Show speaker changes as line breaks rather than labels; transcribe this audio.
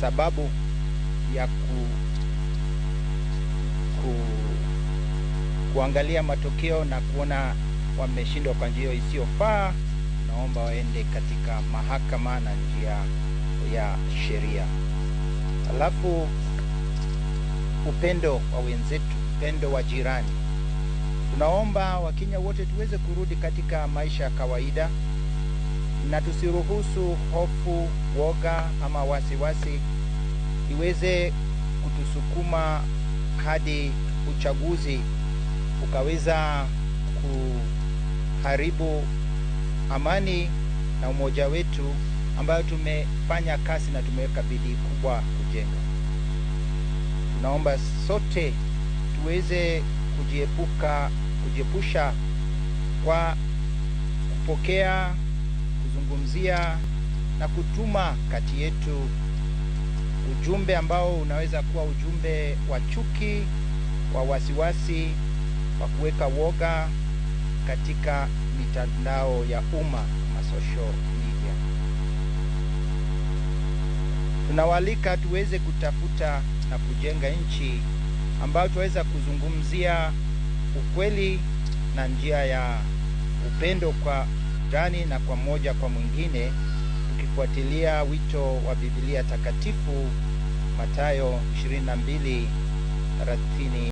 sababu ya kuangalia matokeo na kuona wameshindwa kwa njia isiyofaa, naomba waende katika mahakama na njia ya sheria. Alafu upendo wa wenzetu, upendo wa jirani. Tunaomba Wakenya wote tuweze kurudi katika maisha ya kawaida na tusiruhusu hofu, woga ama wasiwasi iweze kutusukuma hadi uchaguzi ukaweza kuharibu amani na umoja wetu ambayo tumefanya kazi na tumeweka bidii kubwa kujenga. Tunaomba sote tuweze kujiepusha kwa kupokea, kuzungumzia na kutuma kati yetu ujumbe ambao unaweza kuwa ujumbe wa chuki, wa wasiwasi, wa kuweka woga katika mitandao ya umma kama social media. Tunawaalika tuweze kutafuta na kujenga nchi ambayo tuweza kuzungumzia ukweli na njia ya upendo kwa jirani na kwa moja kwa mwingine, tukifuatilia wito wa Biblia Takatifu Mathayo 22:30.